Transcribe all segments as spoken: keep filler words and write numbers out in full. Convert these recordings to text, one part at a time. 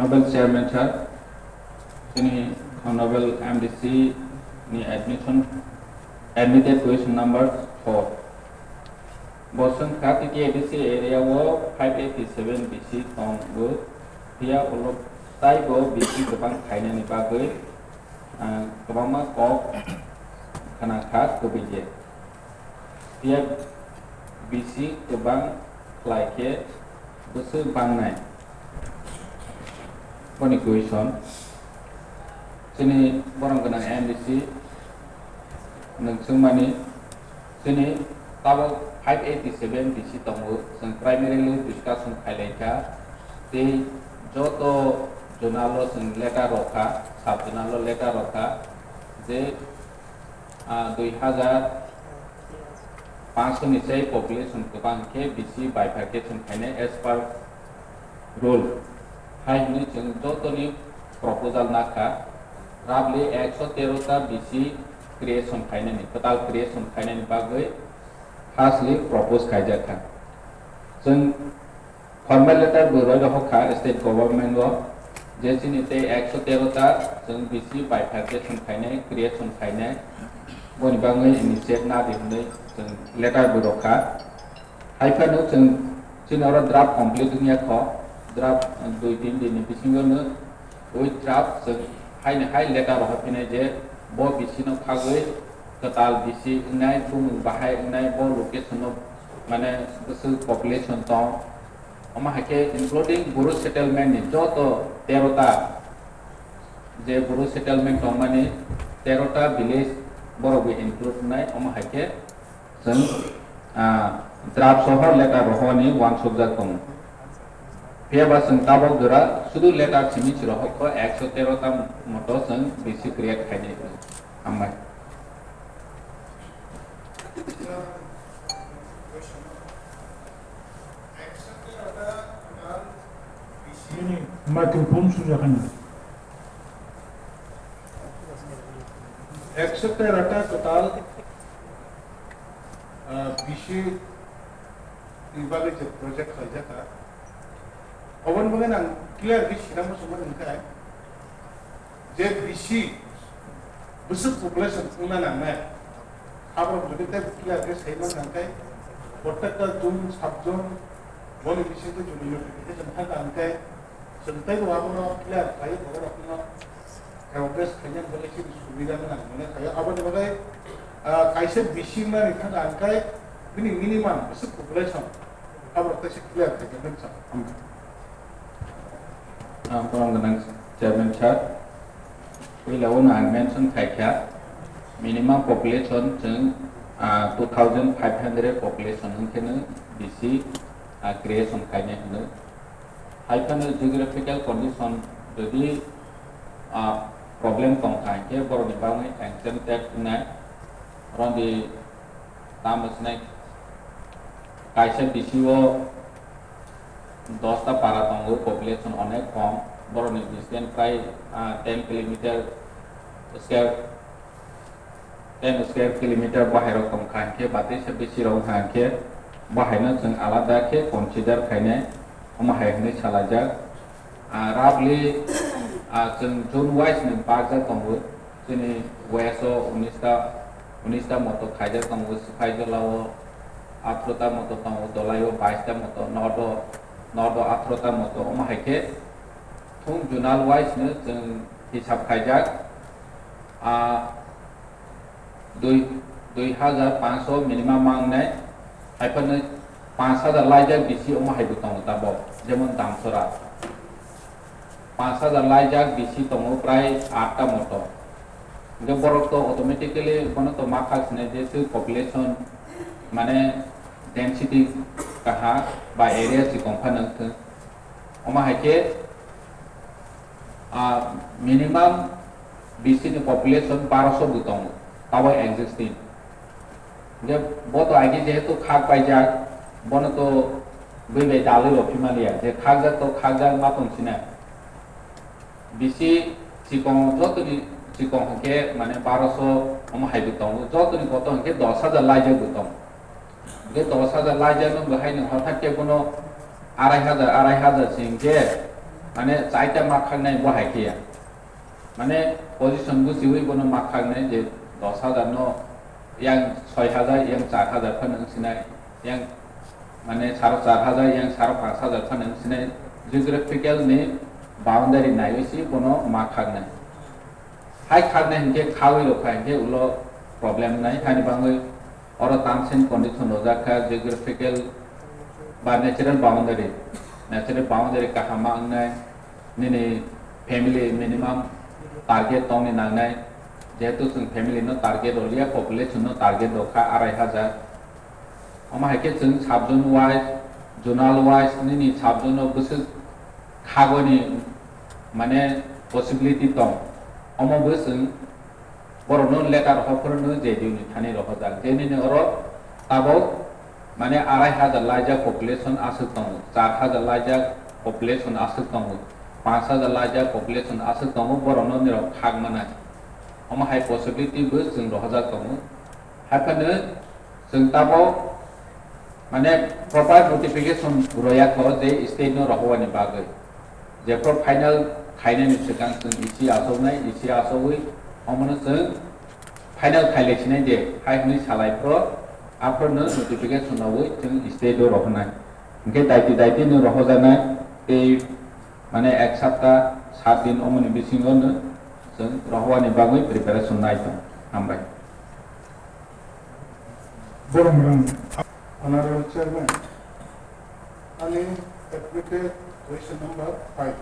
Honorable Chairman Sir, chini Honorable M D C ni admission, admitted question number four. Bo swngkha T T A D C area o five eighty seven B C tongo, phiya ulo taibo B C kwbang khainani bagwi, ah, kwbangma kok khna kha kwbwi je. Phiya B C kwbang khlai khe bwswk bangnai? Boni question. Chini borok gwnang M D C nwng swngmani, chini tabok five eighty seven B C tongo, chwng primarily discussion khailai kha, tei joto zonal o chwng letter rok kha, sub zonal o letter rok kha, je ah, dui hazar pansho ni sai population kwbang khe B C bifurcation khainai as per rule. Hai hwnwi chwng jotoni proposal nakha, roughly ekso tero ta B C creation khainani, kwtal creation khainani bagwi firstly propose khaijak kha. Chwng Formal letter bo roi rohor kha state government o, je chini tei ekso tero ta chwng B C bifurcation khainai, creation khainai, boni bagwi initiate na di hwnwi chwng letter bo rw kha. Hai phano chwng chini oro draft complete wngya kho, draft dui tin din ni bisingo no ui draft chwng haini hai letter rohor phinai je bo B C no khagwi kwtal B C wngnai, bumung bahai wngnai, bo location no mane bwswk population tong, omo hai khe including Bru settlement ni joto tero ta, je Bru settlement tongmani tero ta village borok bo include wngnai, omo hai khe chwng, ah, draft soho letter rohorni uansukjak tongo. Phiya ba chwng tabok jora sudu letter simi chwrwhok kho ekso tero ta moto chwng B C create khainai hwnwi. Hambai. Nini microphone sujakha na. Ekso tero ta total, ah, B C ni bagwi je project khlaijakha, oboni bagwi ang clear khe sinamo sumani hwnkhe, je B C bwswk population wngna nangnai, aborok jodi tei clear khe sai man kha khe, prottekta zone, sub zone, boni bisingtwi jodi notification thang kha hwnkhe, chwng teibo abono clear khlaiwi bororokno awareness khaina bagwi chini subida gwnang hwnwi khaio. Aboni bagwi, ah, kaisa B C mani thang kha hwnkhe bini minimum bwswk population aborok teisa clear khaikhe hwnwi sa. Ah, borok gwnang Chairman sir, puila o ang mention khaikha, minimum population chwng, ah, two thousand five hundred population wngkheno B C, ah, creation khainai hwnwi. Hai phano geographical condition jodi, ah, problem tongkha hwnkhe borokni bagwi exempted wngnai. Oroni tamo sinai kaisa B C o dosta para tongo, population onek kom, borokni distance prai, ah, ten kilometer square, ten square kilometer bahairok tongkha hwnkhe, batwi se B C rok wngkha hwnkhe, bahaino chwng alada khe consider khainai, omo hai hwnwi salaijak. Ah, roughly, ah, chwng zone wise ni barjak tongo. Chini west o unis ta, unis ta moto khaijak tongo, Sipaijala o athro ta moto tongo, Dholai o bais ta moto, north o, north o athro ta moto, omo hai khe thung zonal wise no chwng hisab khaijak. Ah, dui, dui hajar pansho minimum mangnai, hai phano panch hajar laijak bisi omo hai bo tongo tabok, jemon Damsora. Panch hajar laijak bisi tongo prai atta moto. Hingke borok to automatically bono to ma kha sinai je twi population mane density kaha ba area chikon phano wngthwng. Omo hai khe, ah, minimum B C ni population baroso bo tongo, tabok existing. Hingke bo to agi jehetu khak paijak, bono to bui bai dalwi rw phi maliya, je khakjak to khakjak ma tong sinai. B C chikon jotoni chikon hingke mane baroso omo hai bo tongo, jotoni koto hingke dos hajar laijak bo tongo. Hingke dos hajar laijak no bo hai no hothat khe bono arai hajar, arai hajar se hingke Mane chaita ma khaknai bo hai khe ya. Mane position buchiwi bono ma khaknai je dos hajar no yang soi hajar, yang char hajar phano wng sinai, yang mane saro char hajar, yang saro panch hajar phano wng sinai, geographical ni boundary naiwi si bono ma khaknai. Hai khaknai hinkhe khawi rok kha hinkhe ulo problem nai, hani bangwi oro terms and condition rojak kha, geographical ba natural boundary, natural boundary kaham ma wngnai, nini family minimum target tongni nangnai, jehetu chwng family no target rwliya, population no target rwkha arai hajar. Omo hai khe chwng sub zone wise, zonal wise nini sub zone o bwswk khagoni mane possibility tong, omo bo chwng borokno letter rohor phano J D U ni thani rohorjak, je nini oro tabok mane arai hajar laijak population aswk tongo, char hajar laijak population aswk tongo, panch hajar laijak population aswk tongo, borokno nirok khak manai. Omo hai possibility bo chwng rohorjak tongo. Hai phano chwng tabok mane proper notification roya kho je state no rohorwani bagwi. Jephru final khainani swkang chwng E C achuknai, E C achugwi omono chwng final khailai sinai de, hai hwnwi salai phro, aphrono notification rwui chwng state o rohornai. Hinkhe daiti daiti no rohorjaknai tei mane ek sapta sat din omoni bisingo no chwng rohorwani bagwi preparation nai tong. Hambai. Boromrang. Honorable Chairman, ani admitted question number five.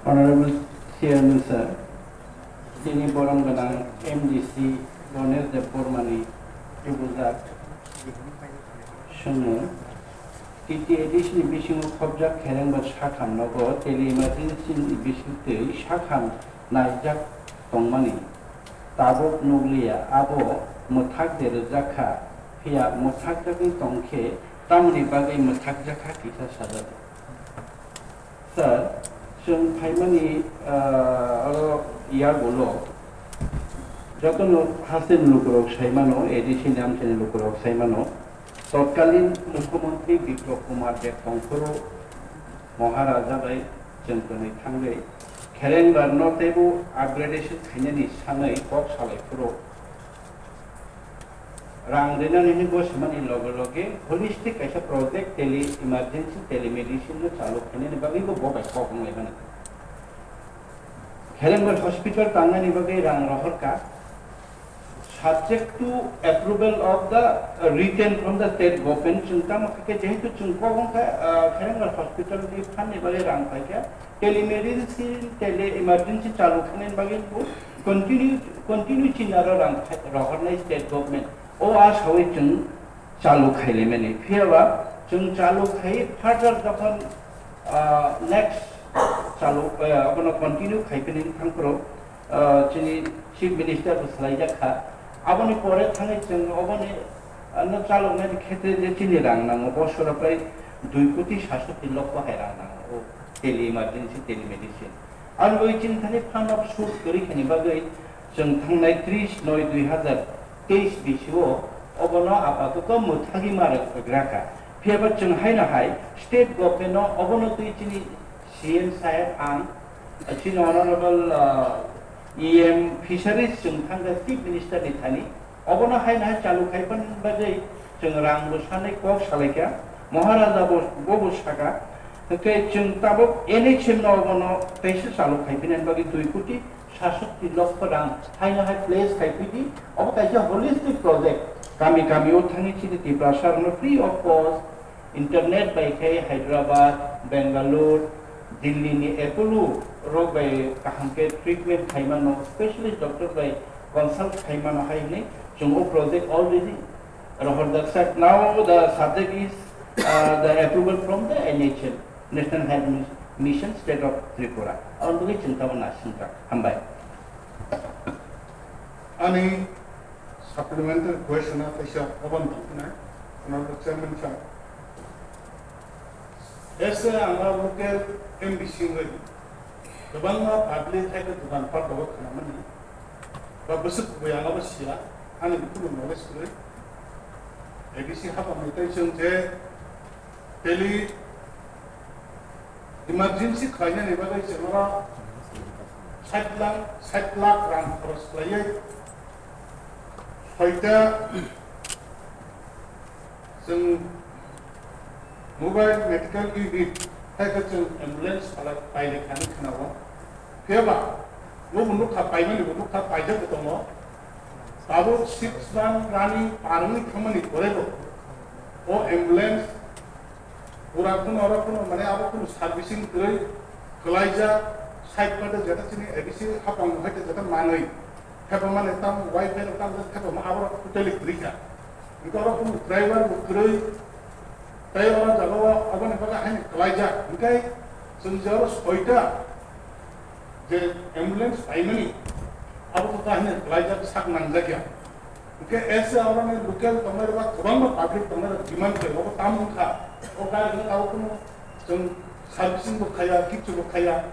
Honorable Chairman sir, chini borom gwnang M D C Ganesh Debbarmani tubujak swngmung. T T A D C ni bisingo khopjak khereng ba sakham nogo tele emergency ni bisingtwi sakham naijak tongmani tabuk nukliya, abo mwthak de rwjak kha, phiya mwthakjagwi tongkhe tamoni bagwi mwthakjak kha kisa sajadi. Sir, chwng phaimani, ah, oro yagulo jotono hasteni lukurok saimano, A D C ni amchaini lukurok saimano, totkalin Mukhyamantri Biplab Kumar Deb tongphuru Maharaja bai chwng twnwi thangwi kherengbarno teibo upgradation khainani sanwi kok salaiphuru rang rinani hwnwi bo swmani loge loge holistic kaisa project tele emergency telemedicine no chalu khainani bagwi bo bo bai kok wng laimani. Kherengbar hospital tangnani bagwi rang rohorkha, subject to approval of the written from the state government, chwng tamo khe jehetu chwng kok wngkha, ah, Kherengbar hospital ni phan ni bagwi rang paikha, telemedicine, tele emergency chalu khainani bagwi bo continue, continue chini aro rang khai-, rohornai state government. O asawi chwng chalu khailaimani. Phiyaba chwng chalu khai further jokhon, ah, next chalu, eh, abono continue khaiphinwi thangphuru, ah, chini Chief Minister bo swlaijak kha. Aboni pore thangwi chwng oboni, ah, no chaloknani khetre je chini rang nango, bosoro prai dui koti satsoti lokho hai rang nango, o tele emergency, telemedicine. Aboni bagwi chini thani fund of source kwrwi khaini bagwi chwng thangnai tris noi dui hazar teis bisio obono apatoto mwthagwi ma rwkrakha. Phiyaba chwng haino hai state government no obono twi chini C M saheb ang, chini honorable, ah, E M fisheries chwng thangkha chief minister ni thani, obono haino hai chalu khai phani bagwi chwng rang bo sanai kok salaikha, Maharaja bo, bo, bo saka, hwnkhe chwng tabuk N H M no obono teisa chalu khai phini bagwi dui koti satsoti lokho rang haino hai place khai phidi, obo kaisa holistic project. Kami kami o thangwi chini Tiprasa rokno free of cost internet bai khai Hyderabad, Bangalore, Delhi ni Apollo rok bai kaham khe treatment khai mano, specialist doctor bai consult khai mano hai hwnwi chwng o project already rohorjak sak. Now the subject is, uh, the approval from the N H M, National Health Mis-, Mission, State of Tripura. Aboni bagwi chwng tabuk naisingkha. Hambai. Ani supplementary question a kaisa oban tongkha, Honorable Chairman sir. As a ang local M D C wngwi kwbangma public hai khe dokan pat rogo khnamani ba bwswk kubui ang abo siya, ani bukhukni knowledge kwrwi. A D C hapangni tei chwng je tele emergency khlainani bagwi chwng oro sait lakh, sait lakh rang khoros khlaiwi soita chwng mobile medical unit hai khe chwng ambulance phalai pailai kha hinwi khna-o. Phiya ba, bo bo nukha paimani, bo nukha paijak bo tongo. Tabuk six month rani par wngwi thangmani pore bo o ambulance pura kuno oro kuno mane abo kuno servicing kwrwi kwlaijak, side pada jeta chini A D C hapang hai jeta manwi. Thepamani tam wifi rok tam thepama abo totally kwrwi kha. Hingke oro kuno driver bo kwrwi tei oro jaga o aboni bagwi haino kwlaijak. Hingke chwng je oro soita je ambulance paimani abo to tahini kwlaijak sak nangjak ya. Hingke S A oro ni local tongnai rok ba kwbangma public tongnai rok demand khlai obo tam wngkha. O gari no abo kuno chwng servicing bo khaiya, kichu bo khaiya.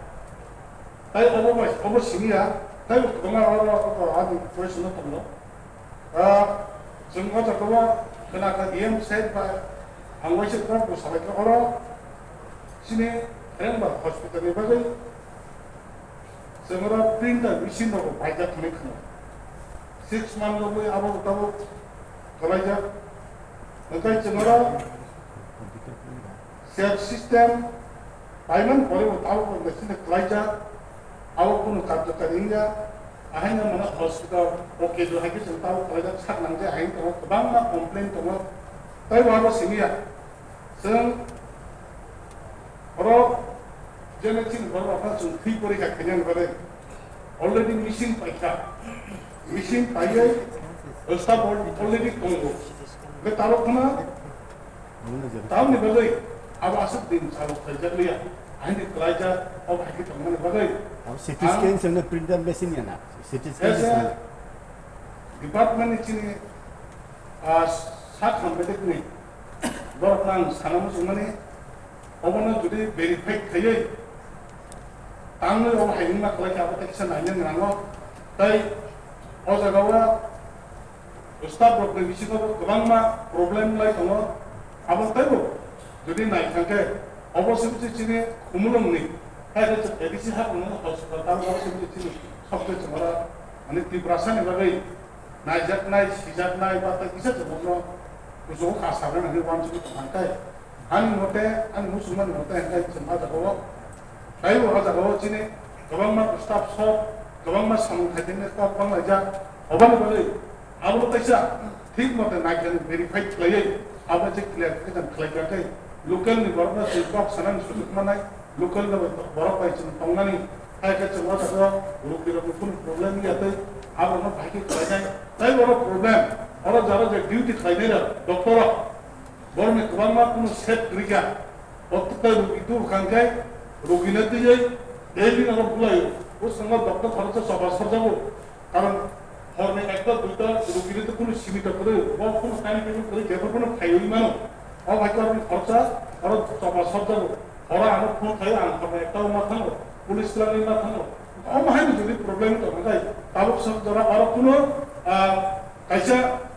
Tai obo bai, obo simi ya, tai bo kwbangma oro, oro, oro ani question no tongo. Ah, chwng o jaga o khwna kha E M side bai ang waisa kok bo salai kha oro chini Rengbar hospital ni bagwi chwng oro printer machine rok bo paijak hinwi khwna. Six month rogwi abo bo tabuk kwlaijak. Hwnkhe chwng oro Self system paimani pore bo tabuk bo machine kwlaijak, abo kunu karjakari wngya, ahaino mano hospital, O K D hai khe chwng tabuk kwlaijak sak nang je, ahaino tongo kwbangma complain tongo, tei bo abo simiya. Chwng oro jene chini borok rok chwng thwi porikha khainani bagwi already machine paikha, machine paiwi staff already tongo, hwnkhe tabuk phano Tamoni bagwi abo aswk din salok khlaijak liya. Ahini kwlaijak, o hai khe tongmani bagwi. Abo C T scan sengno printer machine ya na? C T scan as a sengno. Department ni chini, ah, sak hambaidakni borok nang sana muchungmani, obono jodi verify khaiwi tangwi obo hai wngma kwlai khe abo tei kisa nainani nango. Tai o jaga o Staff rokni bisingo bo kwbangma problem lai tongo. Abo teibo jodi nai thang khe, obo se bisi chini Khumulwngni, hai khe chwng A D C hapungno hospital tamo, obo se bisi chini sokte chwng oro, mane, Tiprasani bagwi naijaknai, sijaknai, ba tei kisa chwng bono kuchugo kha sabna nangwi uansugwi tong kha khe. Ani mote, ani muchungmani mote, hingke chwng ah jagao, taibo ah jagao chini kwbangma staff sok, kwbangma samung khaitini kok banglaijak. Oboni bagwi abono kaisa thik mote naikhe verify khlaiwi abo je clear khe jang khlai kha khe local ni borokno chwng kok sanani sujuk manai, local ni borok bai chwng tongnani, hai khe chwng ah jagao rugirokni kunu problem ya tei aborokno bahai khe khlainai. Taibo oro problem, oro jaro je duty khlainai rok, doctor rok, Borokni kwbangma kunu set kwrwi kha. O twktai rugi tubukha hwnkhe rugino twiwi daily norok bulaio. Bwskango doctor khoroksa choba sarjago. Karon horni ekta duita rugini tei kunu simi ta kwrwi. Bo kunu kaini kunu kwrwi khe bo kunu phaiwi mano. O bai khe oroni khoroksa oro choba sarjago. Horo ano phone khaio, ang horni ekta o ma thango, police twlangwi ma thango. Omo haino jodi problem tongkha khe tabuk sok jora oro kunu, ah, kaisa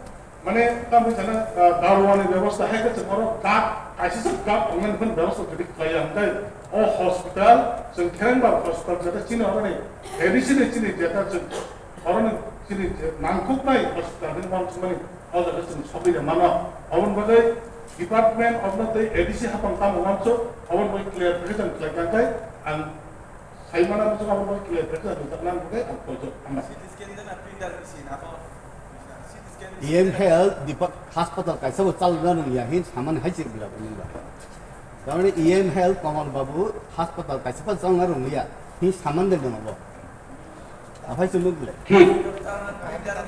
Mane, tamo sana, ah, darwani bebosta hai khe chwng oro gap, kaisa se gap wngnani phano bebosta twi khlai ya hwnkhe, o hospital, chwng Kherengbar hospital, jeta chini oroni, A D C ni chini jeta chwng oroni chini je nangkuknai hospital ni uansukmani, o jaga chwng sogwi ya mano. Aboni bagwi Department of the A D C hapang tamo uansuk, aboni bagwi clarification khlai kha khe ang Saimano muchung abo bai clear khe rijak nang bagwi ang koijak ama. C T scan jana printer machine abo. C T scan E M machine. Health depa-, hospital kaisa bo chalna nung ya hin samani hai chik bila nung ba. Tamani E M Health Kamal Babu hospital kaisa bo chalna nung ya hin saman de nung bo. Aphai chumuk bile. Thik,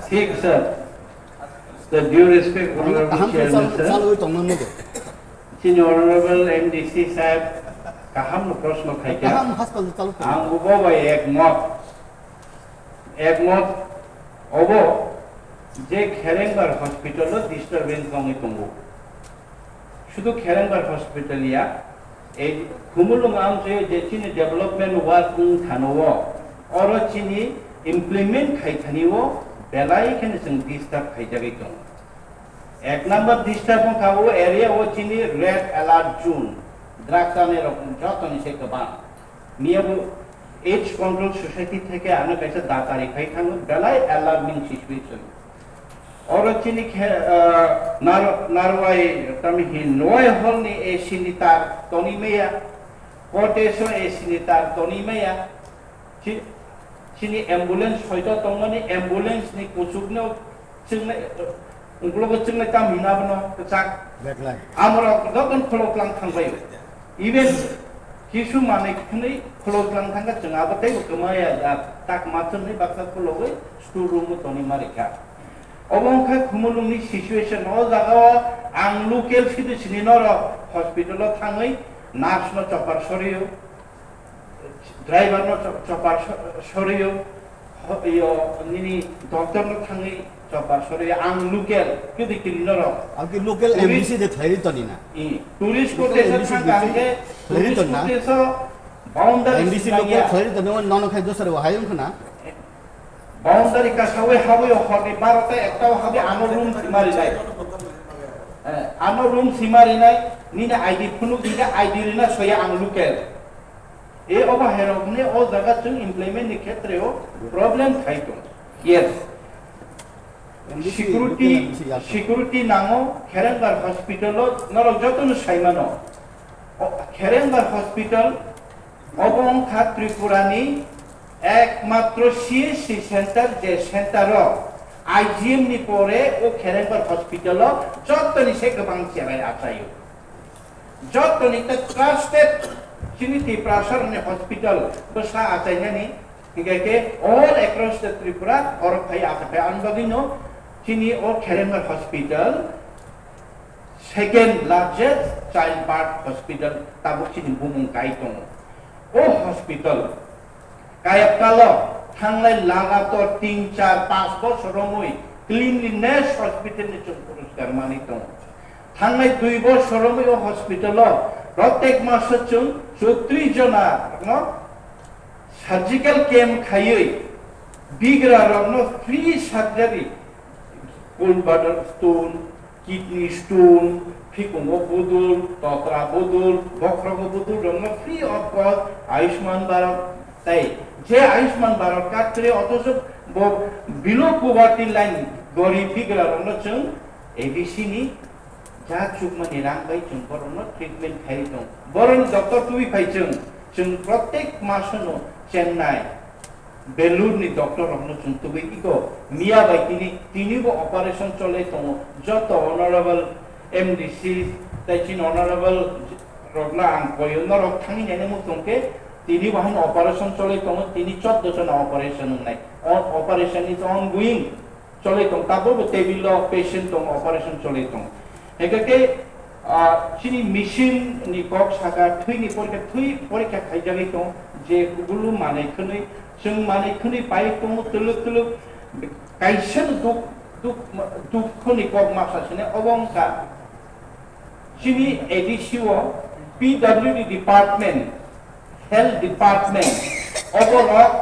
thik sir. The due respect, Honorable kaham khe Chairman chal-, sir. Chalwi tongna nugwi. Chini Honorable M D C saheb kaham no proshno khaikha. Kaham hospital chalwi tongna. Ang bo bai ekmot, ekmot obo je Kherengbar hospital o disturbance wngwi tongo. Sudhu Kherengbar hospital ya, ei Khumulwng amchoi je chini development work wng thano o, oro chini implement khai thani o belai kheno chwng disturb khaijagwi tongo. Ek number disturb wngkha o area o chini red alert zone, drugs chanai rok jotoni se kwbang. Miya bo AIDS Control Society theke ano kaisa data riphai thango, belai alarming situation. Oro chini khe, ah, Nar-, Narwai, tamo hi Nwai Hall ni A C ni tar toni maya, Kotesh o A C ni tar toni maya, chi-, chini ambulance soita tongmani ambulance ni kuchukno chwngnai, uklogo chwngnai tam hina bono kwchak. Beklai. Amorok jotono khulok lang thangbai. Even kisu manwi khwnwi khulok lang thangkha chwng abo teibo kwmaya da tak ma chwngnai baksa khulogwi store room o toni ma rikha. Obo wngkha Khumulwng ni situation. O jaga o ang local citizen ni norok hospital o thangwi nurse no chopar sorio, driver no cho-, chopar so-, sorio, ho-, yo, nini doctor no thangwi chopar sorio, ang local, kidi kini norok. Ang ki local Tourist M D C de khlai ri toni na? I, tourist Local cottage o M D C thangkha de hwnkhe, khlai ri tourist ton na? Cottage o boundary M D C sinang local ya. Khlai ri toni, nono khai dosra bo hai wngkha na? Boundary kasawi hawi o horni barota ekta o hawi ano room simari nai. Eh, ano room simari nai, nini I D phunuk nini I D rina soya ang local. E obo herok ni o jaga chwng implement ni khetre o problem khai tong. Yes. M D C, Security, local M D C yak. Security nango Kherengbar hospital o norok jotono saimano. O, Kherengbar hospital obo wngkha Tripura ni ekmatro C S C center, je center o I G M ni pore o Kherengbar hospital o jotoni se kwbang cherai achaio. Jotoni ta trusted chini Tiprasa ni hospital bwsa achainani, hingke ke all across the Tripura oro phai achapai. Ang bagwi no chini o Kherengbar hospital second largest child birth hospital tabuk chini bumung kai tongo. O hospital kayapkalo thanglai lagator tin, char, panch bosor romwi cleanliness hospital ni chwng puruskar manwi tongo. Thanglai dui bosor romwi o hospital o protek maso chwng chowtris jona no surgical camp khaiwi bigra rokno free surgery, full bladder stone, kidney stone, phikungo budul, totra budul, bokhrogo budul rokno free of cost Ayushman Bharat tai. Je Ayushman Bharat card kwrwi othocho bo below poverty line gorib bigra rokno chwng A D C ni ja chukmani rang bai chwng borokno treatment khai tong. Borokni doctor twi phai chwng, chwng protek masono Chennai, Belur ni doctor rokno chwng tubui iko miya bai tini, tini bo operation cholai tongo. Joto honorable M D C tai chini honorable rokno ang koyo, norok thangwi naina muchung khe tini bo hano operation cholai tongo, tini chordo jona operation wngnai. O-, operation is ongoing. Cholai tong, tabukbo table o patient tong, operation cholai tong. Hingke ke, ah, chini machine ni kok saka, thwi ni porikha, thwi porikha khaijagwi tong, je bulu manwi khwnwi, chwng manwi khwnwi pai tongo, twlwk twlwk, kaisa duk, duk, dukho ni kok masa sini obo wngkha. Chini A D C o P W D department, health department, oborok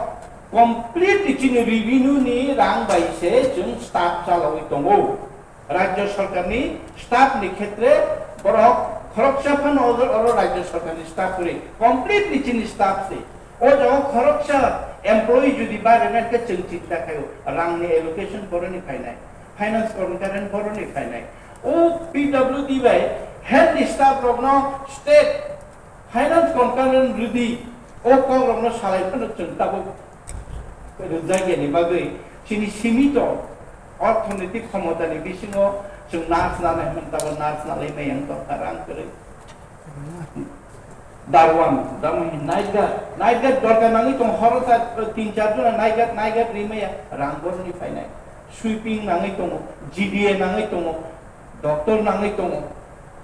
completely chini revenue ni rang bai se chwng staff chalawi tongo. Rajya sarkar ni staff ni khetre borok khoroksa phano oro, oro Rajya sarkar ni staff kwrwi, completely chini staff se. O jaga khoroksa employee jodi bare na khe chwng chinta khaio, rang ni allocation boroni phainai, finance kormochari boroni phainai. O P W D bai health staff rokno state finance concern rwdi, o kok rokno salai phano chwng tabuk rwjakya ni bagwi chini simi to orthonoitik khomota ni bisingo chwng nurse nanai hwn tabuk nurse nalai maya wng tongkha rang kwrwi. Darwan, darwan hi night guard, night guard dorkar nangwi tongo, horo ta tin char jona night guard, night guard rimaya rang boroni phainai, sweeping nangwi tongo, G D A nangwi tongo, doctor nangwi tongo,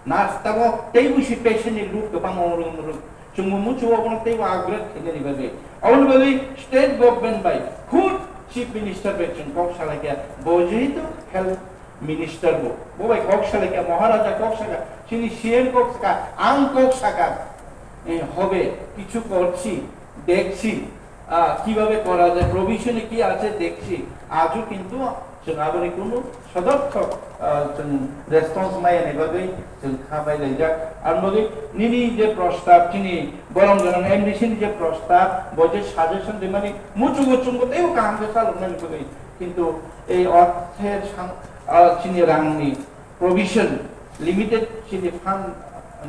nurse tabo tei busi patient ni load kwbang oro oro chwngbo muchungo obono teibo upgrade khainani bagwi, aboni bagwi state government bai khud chief minister bai chwng kok salaikha, bo jehetu health minister bo, bo bai kok salaikha, Maharaja kok saka, chini C M kok saka, ang kok saka, eh, হবে, কিছু করছি, দেখছি, আহ, কিভাবে করা যায়, প্রভিশনে কি আছে দেখছি। আজও কিন্তু Chwng aboni kunu sodorthok, ah, chwng response maya ni bagwi chwng kha bai laijak. Ang bagwi nini je prostab, chini borom jonong M D C ni je prostab, bo je suggestion rimani muchungo chwngbo teibo kaham khe chaloknani bagwi. Kintu ei orther sang-, ah, chini rangni provision, limited chini fund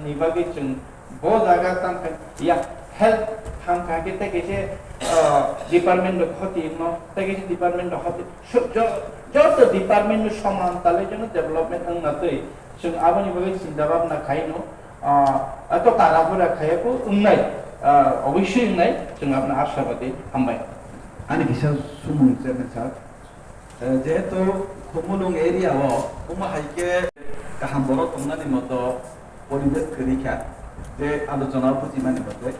ni bagwi chwng bo jaga tang khe ya help thang kha khe tei kaisa, ah, department rok khoti no, tei kaisa department rok khoti. So, jo-, joto department no soman talai jono development wngna twi chwng aboni bagwi chinta bhabna khai no, ah, ato tara pura khaya ko wngnai, ah, obviously wngnai, chwng abna ashabadi hambai. Ani kisa sumung chairman sir. Eh, jehetu Khumulwng area o, omo hai khe kaham borok tongnani moto poribesh kwrwi kha, je alochona o bujimani mote.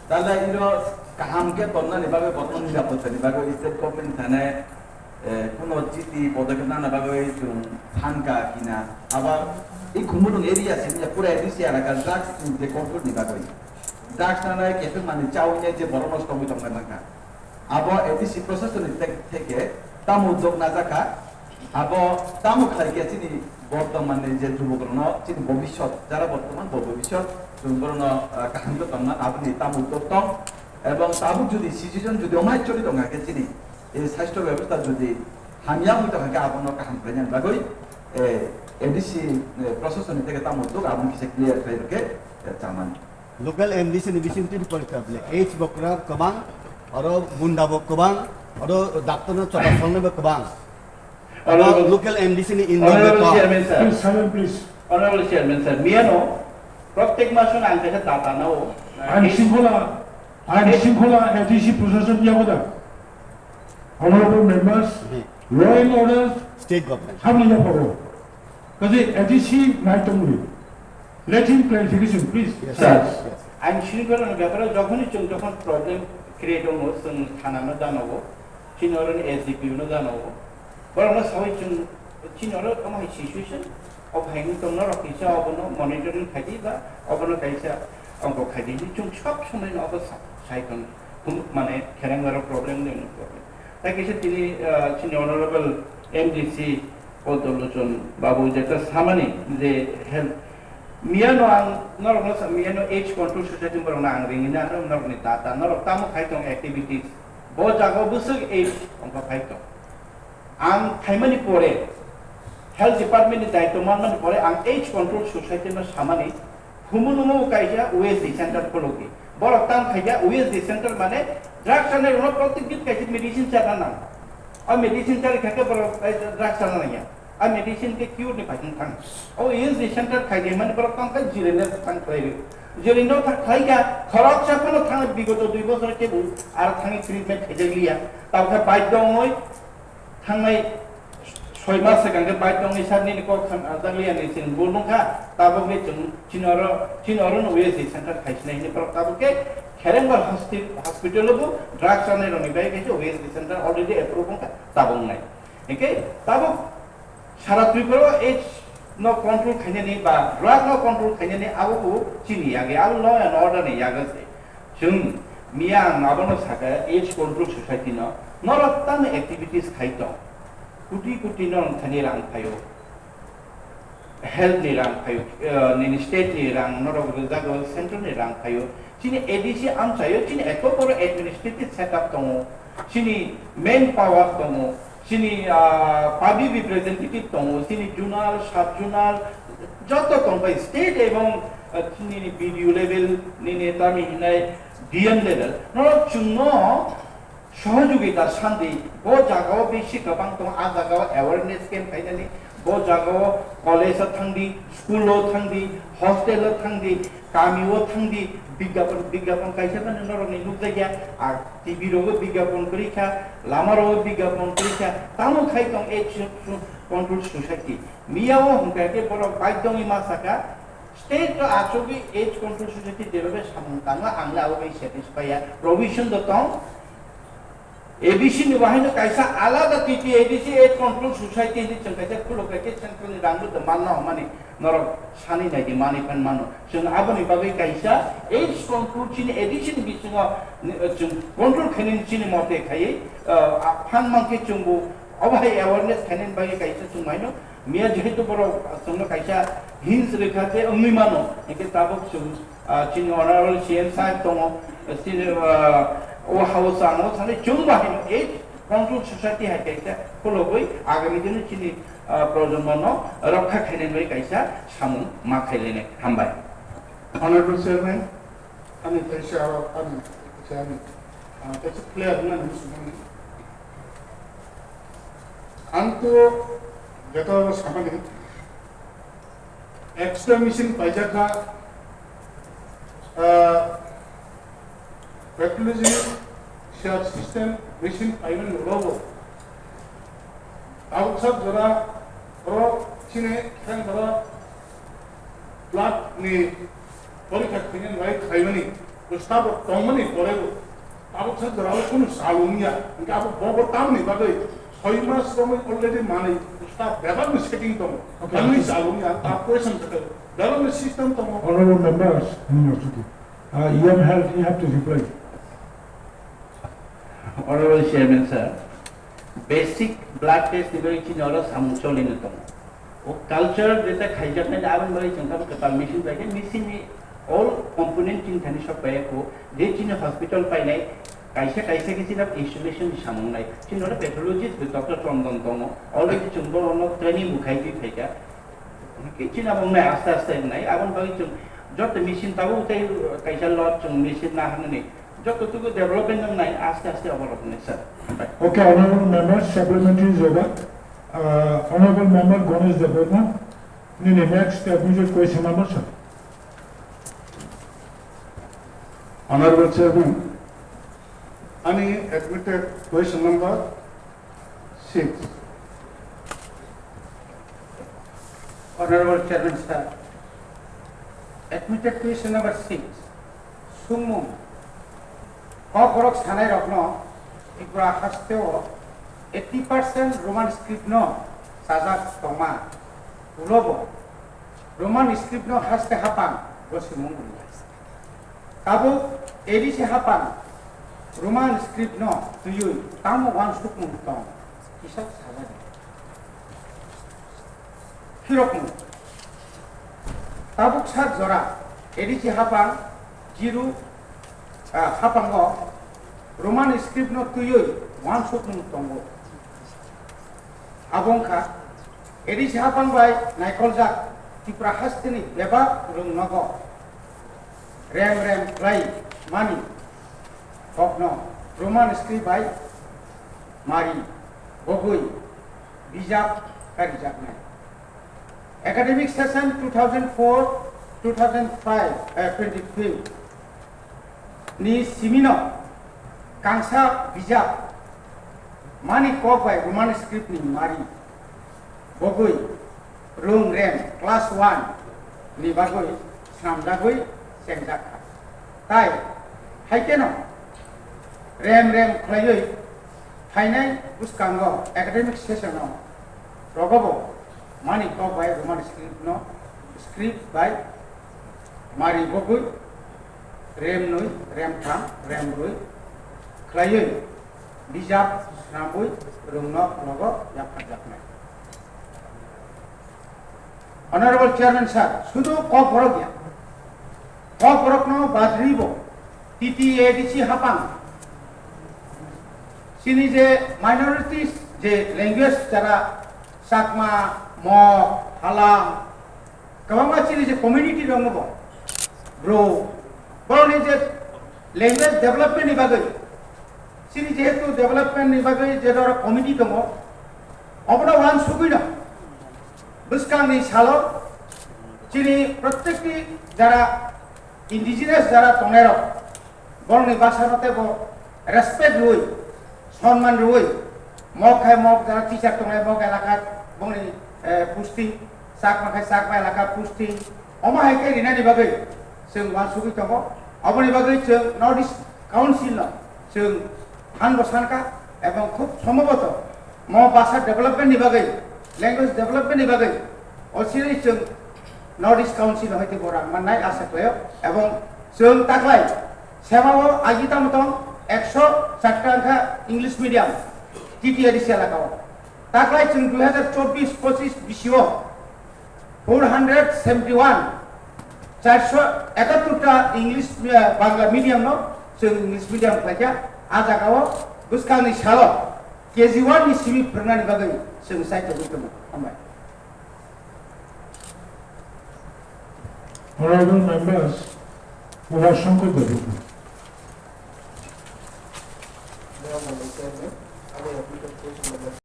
Tala iro kaham khe tongnani bagwi, borokno nirapottani bagwi state government thane, eh, kuno chiti podokep nana bagwi chwng thanka kina. Abo i Khumulwng area simi pura A D C elaka drugs ni je control ni bagwi. Drugs nana khe manwi chawi nai je borok nosto wngwi tongna nangkha. Abo A D C prosasoni thek-, theke tamo uddog najak kha, abo tamo khlai khe chini bortoman ni je jubokrokno chini bobisot, jara bortoman bo bobisot chwng borokno, ah, kaham khe tongna aboni tamo uddog tong, ebong tabuk jodi situation jodi omai choli tongkha khe chini ei sasthyo bebostha jodi hamya wngwi tongkha khe abono kaham khlainani bagwi, eh, A D C, eh, prosasoni theke tamo uddog aboni kisa clear khlai rwkhe, eh, chamani. Local M D C ni bising tini porikha bile. H Bokra kwbang, oro gunda bo kwbang, oro doctor no choba solnai bo kwbang. Oro Honorable, local M D C ni indor Honorable beton. Chairman sir. Please, silent, please. Honorable Chairman sir, miyano, protek maso ang kaisa data nao. Ain shringkhola, ain shringkhola A D C proshason yago da. Honorable members, law and order State government. Hamni yaphago. Kaje A D C nai tongri. Let him clarification, please. Yes, sir. Yes. Ain shringkholani bepare jokhoni chwng jokhon problem create wngo, chwng thana no janogo, chini oroni S D P O no janogo. Borokno sawi chwng chini oro omo hai situation, o phaini tongna rok kisa obono monitoring khaidi ba obono kaisa ongkho khaidi. Chwng sob somoi no obo sa-, sai tong, mane khereng oro problem de problem. Tai kisa tini, ah, chini honorable M D C Paul Tolochon babu jeta samani je help. Miyano ang norokno sa-, miyano age control society borokno ang ringina norokni data norok tamo khai tong activities. Bo jaga bwswk age ongkha khai tong. Ang phaimani pore health department ni daityo manmani pore ang age control society no samani Khumulwngo kaisa O S D center khulukdi. Borok tam khaikha O S D center mane drugs chanai rokno protek din kaisa medicine chana nang. O medicine chari khaikhe borok, eh, drugs chana nangya. O medicine khe cure ni paithang thang. O O S D center khaidi mane borok tam kha jire ne thang khlai ri. Jire no thang khlaikha khoroksa phano thang bigoto dui bosor khe bo ar thangwi treatment khaijak liya. Tabukhe baidyo wngwi Thangnai soi mas swkang khe bai tongni sir nini kok thang ajak liya ni chwng bul nung kha, tabuk ni chwng chini oro, chini oro no O S D center khai sinai hini borok tabuk khe Kherengbar hospi-, hospital o bo drugs chanai rok ni bai khe O S D center already approve wng kha tabuk nai. Hingkhe tabuk sara Tripura o AIDS no control khainani ba drug no control khainani abo bo chini yagi, abo law and order ni yago se. Chwng miya ang abono saka, AIDS Control Society no norok tamo activities khai tong, koti koti norok thani rang phaio, health ni rang phaio, eh, nini state ni rang norok rwjago, central ni rang phaio. Chini A D C amchaio, chini eto boro administrative setup tongo, chini main power tongo, chini, ah, public representative tongo, chini zonal, sub zonal, joto tongbai state ebong, ah, chini B D O level, nini tami hinai D M level, norok chwngno sohojogita sandi, bo jagao bisi kwbang tongo, a jagao awareness camp khainani, bo jagao college o thangdi, school o thangdi, hostel o thangdi, kami o thangdi, bigyapon, bigyapon kaisa mani norokni nukjakya, a T V rogo bigyapon kwrwi kha, lama rogo bigyapon kwrwi kha, tamo khai tong AIDS Control Society. Miya o hwnkha khe borok baidhyo wngwi ma sakha, state o achugwi AIDS Control Society jebabe samung tangma ang le abo bai satisfy ya, provision do tong. A D C ni bahaino kaisa alada T T A D C AIDS Control Society hinwi chwng kaisa khuluk kha khe central ni rang bo manna hwnmani norok sani naidi manwi phan mano. Chwng aboni bagwi kaisa AIDS control chini A D C ni bisingo, eh, chwng control khainani chini mote khaiwi, eh, a-, phan mankhe chwngbo Obo hai awareness khainani bagwi kaisa chwng haino miya jehetu borok chwngno kaisa hints rwkha tei wngwi mano, hinkhe tabuk chwng, ah, chini honorable C M saheb tongo, chini, ah, o house ano thangwi chwngbo haino ei control society hai kaisa khulogwi agami dino chini, ah, projonmono rokha khainani bagwi kaisa samung ma khailainai. Hambai. Honorable Chairman, ani kaisa aro ani kaisa ani, ah, kaisa clear wngmani hinwi swngmani. Ang to joto samani extra machine paijak kha, ah, pathology search system machine paimani ulo bo. Tabuk sak jora oro chini khen jora blood ni porikha khainani bai khaimani, bo sabo tongmani pore bo. Tabuk sa jora o kunu salung ya, hingke abo bobo tamni bagwi soi mas romwi already manwi staff bebak ni setting tongo. Okay, tamni okay. Salung ya, ta question khe bebak ni system tongo. Honorable members, in your city, uh, E M held, you have to reply. Honorable Chairman sir, basic blood test ni bagwi chini oro samung cholino tongo. O culture jeta khaijaknai aboni bagwi chwng kha kwtal machine bai khe machine ni all component chini thani sok pai kho, je chini hospital painai kaisa kaisa khe chini installation ni samung nai. Chini oro pathologist bai doctor Chondon tongo, already chwng bono training bo khai twi phaikha. Khe chini abo wngnai aste aste wngnai, aboni bagwi chwng joto machine tabuk tei kaisa lot chwng machine na hwnwi joto tuku development wngnai aste aste oborok wngnai sir. Okay, honorable member, supplementary jawab. Uh, honorable member Ganesh Debbarma, nini next admitted question number sir. Honorable Chairman, ani admitted question number six. Honorable Chairman sir, admitted question number six. Sumung. Kokborok sanai rokno Tripura hasteo eighty percent Roman script no sajak tongma. Ulobo Roman script no haste hapang bo simung wngnai. Tabuk A D C hapang Roman script no twiwi tamo wansukmung tong kisa sajadi. Phirokmung. Tabuk sak jora A D C hapang jiru, ah, hapango Roman script no twiwi wansukmung tongo. Abo wngkha A D C hapang bai naikoljak Tripura hasteni bebak rwng nogo rem rem khlai mani kokno Roman script bai mari bogwi bijap karijaknai. Academic session two thousand four two thousand five, eh, twenty-three ni simino kangsa bijap mani kok bai Roman script ni mari bogwi rwng rem class one ni bagwi swnamjagwi chengjak kha. Tai hai kheno rem rem khlaiwi phainai bwskango academic session o rogobo mani kok bai Roman script no script bai mari bogwi rem nwi, rem tham, rem brwi khlaiwi bijap swnamwi rwngno logo yapharjaknai. Honorable Chairman sir, sudu kokborok ya. Kokborokno badribo T T A D C hapang. Chini je minorities je language jara Chakma, Mok, Halam, kwbangma chini je community rokno bo, bro, borokni je language development ni bagwi, chini jehetu development ni bagwi je doro committee tongo, obono wansugwino bwskangni salo chini prottekti jara indigenous jara tongnairok, borokni bwsano teibo respect rwui, sonman rwui, mok khai mok jara teacher tongnai mok elaka bongni, eh, posting, Chakma khai Chakma elaka posting, omo hai khe rinani bagwi chwng wansugwi tongo. Oboni bagwi chwng North East Council no chwng phan bo sankha ebong khub sombhoboto mo basa development ni bagwi, language development ni bagwi osini chwng North East Council no hai tei bo rang mannai asa khlaio. Ebong chwng taklai sema o agi tamo tong ekso char ta wngkha English medium T T A D C elaka o. Taklai chwng dui hazar chobbish pochish bisio four hundred seventy one, charso ekattur ta English, eh, Bangla medium no chwng English medium khlaikha. A jagao bwskangni salo K G one ni simi phwrwngnani bagwi chwng saito wngwi tongo. Hambai. Honorable members, Umashankar Debbarma.